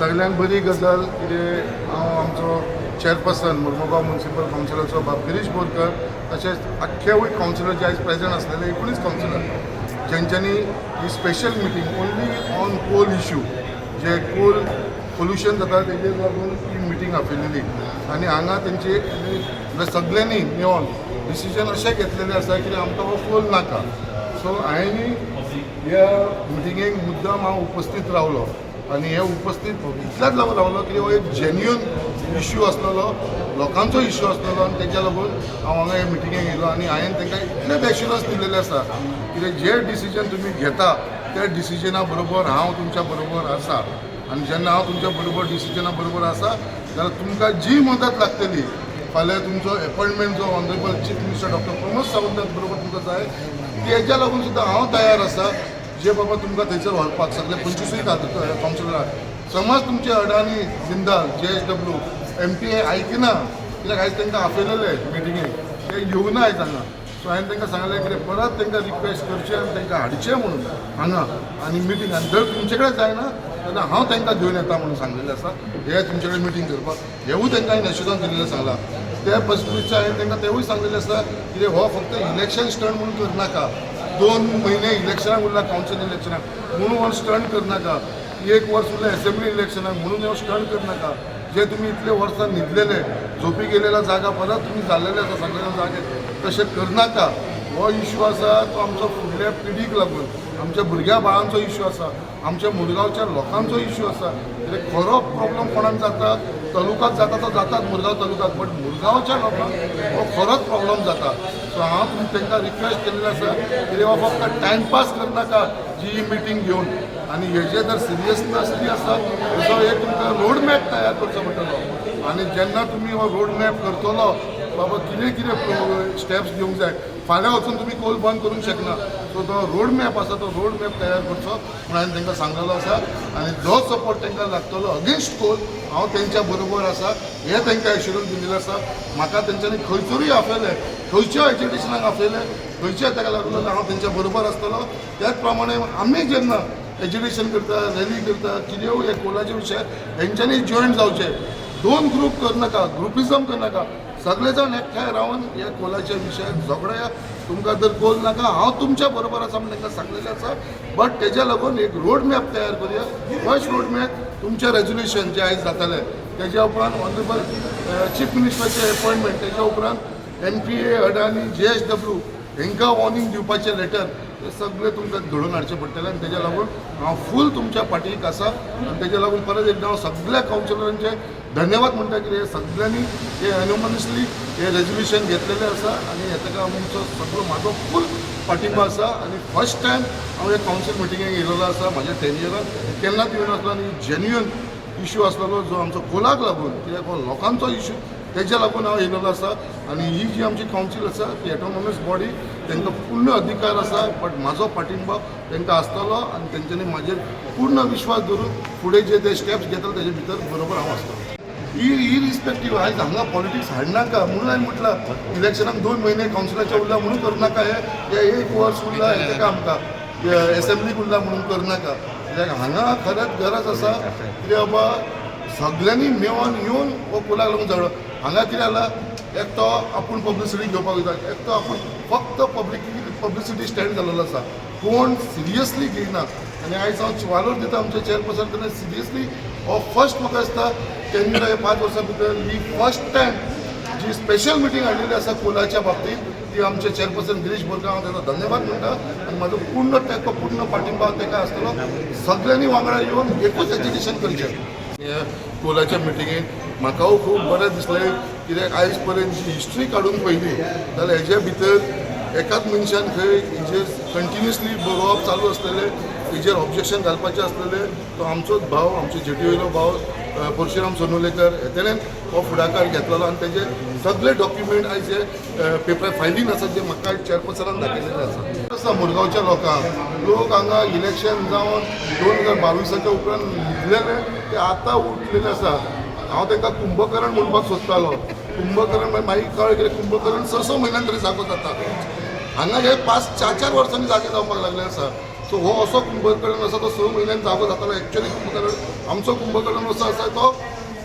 सगळ्यांत बरी गजाल कितें, हांव आमचो चेअरपर्सन मुरमुगांव म्युनिसिपल कावन्सिलाचो बाब गिरीश बोरकर, तशेंच आख्खेवूय कावन्सिलर जे आयज प्रेजंट आसलेले, 19 कावन्सिलर, जेंच्यांनी ही special meeting only on coal issue, जे कोल पोल्युशन जाता तेजेर लागून ही मिटींग आपयलेली आनी हांगा तेंची म्हणजे सगळ्यांनी मेळोन डिसिजन अशें घेतलेलें आसा की आमकां हो कोल नाका. सो हांवें ह्या मिटिंगेक मुद्दाम हांव उपस्थीत रावलो आनी हे उपस्थीत इतल्याच लागून रावलो की हो एक जेन्युअन इश्यू आसलेलो, लोकांचो इश्यू आसलेलो आनी तेज्या लागून हांव हांगा हे मिटिंगेक येयलो. आनी हांवें तांकां इतलें एश्युरन्स दिलेलें आसा कित्याक जे डिसिजन तुमी घेता त्या डिसिजना बरोबर हांव तुमच्या बरोबर आसा आनी जेन्ना हांव तुमच्या बरोबर डिसिजना बरोबर आसा जाल्यार तुमकां जी मदत लागतली, फाल्यां तुमचो एपॉयंटमेंट जो honourable chief minister doctor Pramod Sawant बरोबर तुमकां जाय, तेज्या लागून सुद्दां हांव तयार आसा जे बाबा तुमकां थंयसर व्हरपाक. सगळे 25 कावन्सिलरां, समज तुमचे अडानी, जिंदाल, जेएसडब्ल्यू, एमपीए आयकिना, कित्याक आयज तांकां आपयलेले मिटिंगेक, ते येवना आयज हांगा. सो हांवें तांकां सांगलें कितें परत तांकां रिक्वेस्ट करचें आनी तांकां हाडचें म्हणून हांगा आनी मिटींग. आनी जर तुमचे कडेन जायना जाल्यार हांव तांकां घेवन येता म्हणून सांगलेलें आसा. हे तुमचे कडेन मिटींग करपाक हेवूय तांकां हांवें एश्युरन्स दिलेलें सांगलां. त्या पसपीचे हांवें तांकां तेवूय सांगलेलें आसा, कितें हो फक्त इलेक्शन स्टंट म्हणून करनाका. 2 म्हयने इलेक्शनाक उरला, कावन्सील इलेक्शनाक, म्हणून हो स्टंट करनाका. एक वर्स उरलें एसेंब्ली इलेक्शनाक, म्हणून हो स्टंट करनाका. जे तुमी इतले वर्सां न्हिदलेले, झोपी गेलेला जागा परत तुमी जाल्लेले आसा सगळे जागे, तशें करनाका. हो इशू आसा तो आमचो फुडल्या पिढीक लागून, आमच्या भुरग्या बाळांचो इशू आसा, आमच्या मुरगांवच्या लोकांचो इशू आसा. कित्याक खरो प्रॉब्लम कोणाक जाता, तालुकात जाता तो जातात मुरगांव तालुकात, बट मुरगांवच्या लोकांक हो खरोच प्रॉब्लम जाता. सो हांव तांकां रिक्वेस्ट केल्लें आसा कितें हो फक्त टायमपास करनाका जी ही मिटींग घेवन आनी हेजे जर सिरियसनस जी आसा तेजो एक तुमकां रोड मॅप तयार करचो पडटलो. आनी जेन्ना तुमी हो रोड मॅप करतलो, बाबा कितें कितें स्टेप्स घेवंक जाय, फाल्यां वचून तुमी कोल बंद करूंक शकना. सो तो रोड मॅप आसा, तो रोड मॅप तयार करचो म्हणून हांवें तांकां सांगलेलो आसा. आनी जो सपोर्ट तांकां लागतलो अगेन्स्ट कोल, हांव तेंच्या बरोबर आसा हें तांकां एश्युरन्स दिलेलें आसा. म्हाका तेंच्यांनी खंयसरूय आपयलें, खंयच्या एज्युकेशनाक आपयलें, खंयच्या ताका लागून जाल्यार हांव तेंच्या बरोबर आसतलो. त्याच प्रमाणे आमी जेन्ना एज्युकेशन करता, रॅली करता, कितें हे कोलाचे विशय, हेंच्यांनी जॉयन जावचे. दोन ग्रूप करनाका, ग्रुपिझम करनाका. सगळे जाण एकठांय रावन ह्या कोलाच्या विशयाक झगडया. तुमकां जर कोल नाका, हांव तुमच्या बरोबर आसा म्हण तांकां सांगलेलें आसा. बट तेज्या लागून एक रोड मॅप तयार करुया. फर्स्ट रोड मॅप तुमचें रेजोल्युशन जें आयज जातालें, तेज्या उपरांत ऑनरेबल चीफ मिनिस्टराचें एपॉयंटमेंट, तेज्या उपरांत एमपीए, अडानी, जेएसडब्ल्यू हांकां वॉर्निंग दिवपाचें लेटर, ते सगळें तुमकां घडोवन हाडचें पडटलें. आनी तेज्या लागून हांव फूल तुमच्या पाठीक आसा. आनी तेज्या लागून परत एकदां हांव सगळ्या कावन्सिलरांचे धन्यवाद म्हणटा की हे सगळ्यांनी हे युनॅनिमसली हे रेजोल्युशन घेतलेलें आसा आनी हे ताका आमचो सगळो म्हाजो फूल पाठिंबो आसा. आनी फर्स्ट टायम हांव हे कावन्सील मिटिंगेक येयलेलो आसा. म्हाज्या टेन्युअरान केन्नाच येवनासलो. आनी जेन्युअन इशू आसलेलो जो आमचो कोलाक लागून, कित्याक हो लोकांचो इशू, तेज्या लागून हांव येयलेलो आसा. आनी ही जी आमची कावन्सील आसा ती एटोनॉमस बॉडी, तांकां पूर्ण अधिकार आसा, बट म्हाजो पाठिंबो तांकां आसतलो आनी तेंच्यांनी म्हाजेर पूर्ण विश्वास दवरून फुडें जे ते स्टेप्स घेतले तेजे भितर बरोबर हांव आसतलो. इरिस्पेक्टीव, आयज हांगा पॉलिटिक्स हाडनाका म्हणून हांवें म्हटलां, इलेक्शनाक 2 म्हयने कावन्सिलाचे उरला म्हणून करनाका. हे हे एक वर्स उरला हें ताका आमकां एसेंब्लीक उरला म्हणून करनाका. कित्याक हांगा खरेंच गरज आसा कित्याक बाबा सगळ्यांनी मेळोन येवन हो कोलाक लागून झगडो. हांगा कितें जाला, एकटो आपूण पब्लिसिटी घेवपाक वयता, एकटो आपूण फक्त पब्लिसिटी स्टंट जाल्लो आसा, कोण सिरियसली घेयना. आनी आयज हांव वालोर दिता आमच्या चेअरपर्सन, तेन्ना सिरियसली हो फर्स्ट म्हाका दिसता तेन्ना हे 5 वर्सां भितर ही फर्स्ट टायम जी स्पेशल मिटींग हाडलेली आसा कोलाच्या बाबतींत, ती आमचे चेअरपर्सन गिरीश बोरकर, हांव ताका धन्यवाद म्हणटा आनी म्हाजो पूर्ण ताका पूर्ण पाठिंबा ताका आसतलो. सगळ्यांनी वांगडा येवन एकूच एज्युकेशन करचें. ह्या कोलाच्या मिटिंगेक म्हाका खूब बरें दिसलें, कित्याक आयज पर्यंत जी हिस्ट्री काडून पळयली जाल्यार हेज्या भितर एकाच मनशान खंय हेजेर कंटिन्युअसली बरोवप चालू आसलेलें, हेजेर ऑब्जेक्शन घालपाचें आसलेलें, तो आमचोच भाव, आमचे जेटीवयलो भाव परशुराम सोनुलेकर, तेणें हो फुडाकार घेतलेलो आनी तेजे सगळे डॉक्युमेंट आयज हे पेपर फायलीन आसा, जे म्हाका चेअरपर्सनान दाखयलेले आसा. आसा मुरगांवच्या लोकांक, लोक हांगा इलेक्शन जावन 2022च्या उपरांत न्हिदलेले ते आतां उठलेले आसा. हांव तांकां कुंभकरण म्हणपाक सोदतालो. कुंभकरण मागीर मागीर कळ्ळें कितें, कुंभकरण स स म्हयन्यान तरी जागो जाता. हांगा हे पांच चार चार वर्सांनी जागे जावपाक लागले आसा. सो हो असो कुंभकर्ण आसा तो 6 म्हयन्यान जागो जातालो. एक्चुअली कुंभकर्ण, आमचो कुंभकर्ण असो आसा तो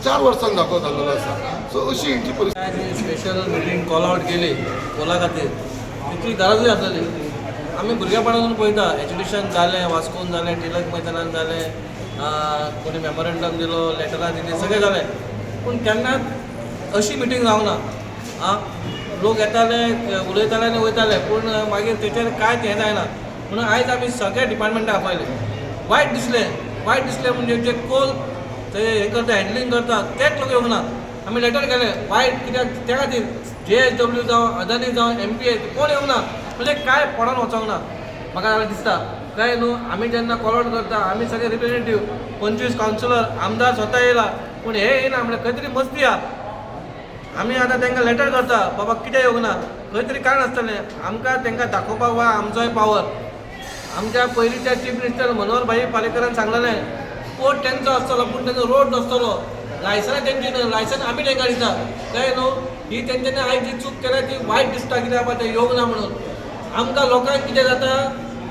4 वर्सांन जागो जाल्लो आसा. सो अशी हेंची परिस्थिती. स्पेशल मिटींग कॉल आउट केली कोला खातीर, तितली गरजूय आसलेली. आमी भुरगेपणासून पळयता, एज्युकेशन जालें, वास्कोन जालें, टिळक मैदानान जालें, कोणी मेमोरेंडम दिलो, लेटरां दिली, सगळें जालें, पूण केन्नाच अशी मिटींग जावंक ना. आं, लोक येताले, उलयताले आनी वयताले, पूण मागीर तेचेर कांयच हें जायना. म्हणून आयज आमी सगळ्या डिपार्टमेंटाक आपयले. वायट दिसलें, वायट दिसलें म्हणजे जे कोल ते हें करता, हँडलिंग करता, तेच लोक येवंक ना. आमी लेटर केलें. वायट कित्याक त्या खातीर जेएसडब्ल्यू जावं, अदानी जावं, एमपीए कोण येवंक ना, म्हणजे काय पडोन वचोंक ना म्हाका जाल्यार दिसता. काय न्हू, आमी जेन्ना कॉल आउट करता, आमी सगळे रिप्रेझेंटेटीव 25 कावन्सिलर, आमदार स्वता येयला, पूण हे येयना म्हणल्यार खंय तरी मस्ती आहा. आमी आतां तांकां लेटर करता, बाबा कित्याक येवंक ना? खंय तरी कारण आसतलें. आमकां तांकां दाखोवपाक वा आमचोय पावर. आमच्या पयलींच्या चीफ मिनिस्टर मनोहर भाई पालेकरान सांगलेलें, पोर्ट तेंचो आसतलो पूण तेंचो रोड नासतलो. लायसनां तेंची न्हू, लायसन आमी तांकां दिता. कळ्ळें न्हू? ही तेंच्यांनी आयज जी चूक केल्या ती वायट दिसता. कित्याक बाबा ते येवंक ना म्हणून आमकां लोकांक कितें जाता?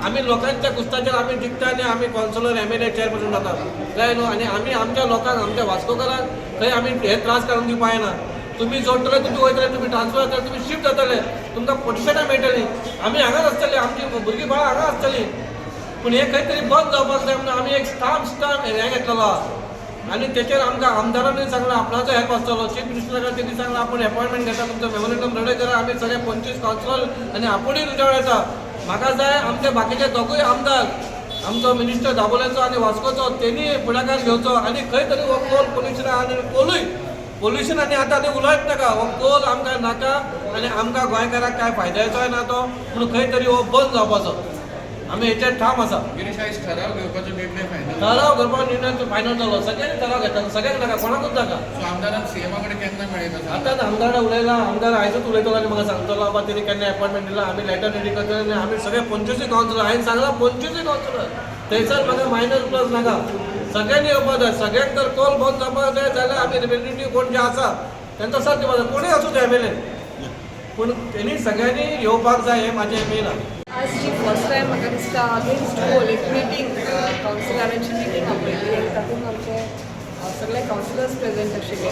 आमी लोकांच्या कुस्ताचेर आमी जिखता आनी आमी कावन्सिलर, एमएलए, चेअरपर्सन जाता. कळ्ळें न्हू? आनी आमी आमच्या लोकांक, आमच्या वास्कोकारांक खंय आमी हे त्रास काडून दिवपा जायना. तुमी जोडटले, तुमी वयतले, तुमी ट्रान्सफर जातले, तुमी शिफ्ट जातले, तुमकां पोजिशनां मेळटलीं. आमी हांगाच आसतले, आमची भुरगीं बाळां हांगा आसतलीं. पूण हें खंय तरी बंद जावपाक जाय म्हणून आमी एक स्टाम्प स्टाम्प हें घेतलेलो आहा. आनी तेचेर आमकां आमदारांनी सांगलां, आपणाचो हेल्प आसतलो. चीफ मिनिस्टरा तेणी सांगलां, आपूण एपॉयंटमेंट घेता, तुमचो मेमोरेंडम रेडी करा, आमी सगळे 25 कावन्सिलर आनी आपुणूय तुज्या वांगडा येता. म्हाका जाय आमचे बाकीचे दोगूय आमदार, आमचो मिनिस्टर दाबोलेचो आनी वास्कोचो, तेणी फुडाकार घेवचो. आनी खंय तरी हो कोल पोल्युशन आनी कोलूय पोल्युशन आनी आतां ते उलयत नाका. हो कोल आमकां नाका आनी आमकां गोंयकारांक कांय फायद्याचोय ना तो. म्हणून खंय तरी हो बंद जावपाचो, आमी हेचेर ठाम आसा. गिरीश, आयज ठराव घेवपाचो निर्णय फायनल? ठराव घेवपाचो निर्णय फायनल जालो. सगळ्यांनी ठराव घेतला. सगळ्यांक नाका, कोणाकूच नाका. सो आमदारान सीएमा कडेन केन्ना मेळयता? आतां आमदार उलयला. आमदार आयजूच उलयतलो आनी म्हाका सांगतलो, बाबा तेणी केन्ना एपॉयंटमेंट दिला. आमी लेटर रेडी करतले आनी आमी सगळे 25 कावन्सिलर, हांवें सांगलां, 25 कावन्सिलर थंयसर म्हाका मायनस प्लस नाका, सगळ्यांनी येवपाक जाय. सगळ्यांक तर कोल बंद जावपाक जाय जाल्यार आमी रिप्रेझेंटेटीव कोण जे आसा तेंचो साथ दिवपाक जाय. कोणूय आसूं ते एमएलए, पूण तेणी सगळ्यांनी येवपाक जाय, हें म्हाजें मेन आहा. आज जी फर्स्ट टायम म्हाका दिसता अगेन्स्ट कोल एक मिटींग, कावन्सिलरांची मिटींग आपयली आनी तातूंत आमचे सगळे कावन्सिलर्स प्रेझेंट आशिल्ले.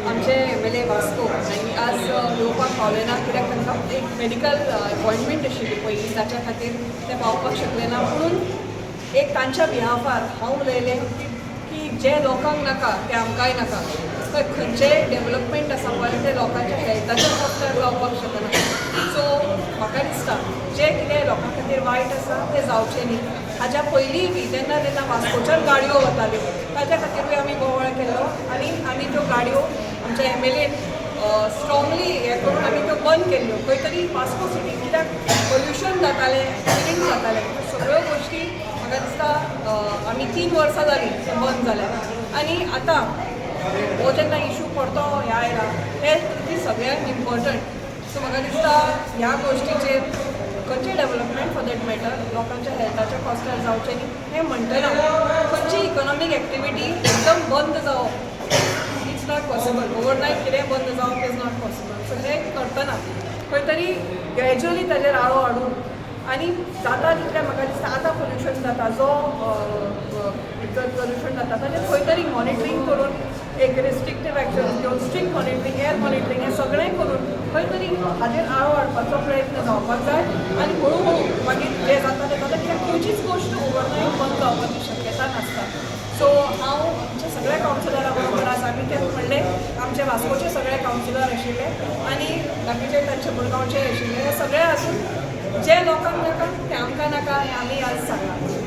आमचे एमएलए वास्को आनी आज येवपाक पावले ना, कित्याक तांकां एक मेडिकल अपॉयंटमेंट आशिल्ली पयलीं, ताच्या खातीर ते पावपाक शकले ना. पुणून एक तांच्या बिहाफार हांव उलयलें की जे लोकांक नाका ते आमकांय नाका. खंयचेय डेवलपमेंट आसा पळय, ते लोकांच्या हेल्थाच्या कॉस्टार जावपाक शकना. सो म्हाका दिसता जें कितें लोकां खातीर वायट आसा तें जावचें न्ही. हाज्या पयलींय बी जेन्ना जेन्ना वास्कोच्यान गाडयो वताल्यो, ताच्या खातीरूय आमी बोवाळ केल्लो आनी आमी त्यो गाडयो आमच्या एमएलएन स्ट्रॉंगली हें करून आमी त्यो बंद केल्ल्यो. खंय तरी वास्को सिटीन कित्याक पोल्युशन जातालें, एक्सिडंट जाताले, त्यो सगळ्यो गोश्टी म्हाका दिसता आमी 3 वर्सां जालीं ते बंद जाल्या. आनी आतां हो जेन्ना इशू पडतो ह्या आयला, हेल्थ ही सगळ्यांत इम्पॉर्टंट. सो म्हाका दिसता ह्या गोश्टीचेर खंयचें डेवलपमेंट फॉर that matter लोकांच्या हेल्थाच्या कॉस्टार जावचें न्ही हें म्हणटना, खंयची इकॉनॉमीक एक्टिविटी एकदम बंद जावप, it's not possible. Overnight कितें बंद जावप is not possible. सो हें करतना खंय तरी ग्रॅज्युअली ताजेर आळो हाडून आनी जाता तितलें म्हाका दिसता आतां पोल्युशन जाता, जो पोल्युशन जाता ताजेर खंय तरी मॉनिटरींग करून, एक रिस्ट्रिक्टीव एक्शन घेवन, स्ट्रिक्ट मॉनिटरींग, एअर मॉनिटरींग हें सगळें करून खंय तरी हाजेर आळो हाडपाचो प्रयत्न जावपाक जाय. आनी हळू हळू मागीर जें जाता तें जाता, कित्याक खंयचीच गोश्ट ओवरनायट बंद जावपाची शक्यता नासता. सो हांव आमच्या सगळ्या कावन्सिलरा बरोबर आज आमी तें म्हणलें. आमचे वास्कोचे सगळे कावन्सिलर आशिल्ले आनी बाकीचे तांचे मुरगांवचे आशिल्ले. हे सगळे आसून जे लोकांक नाका ते आमकां नाका हें आमी आज सांगलां.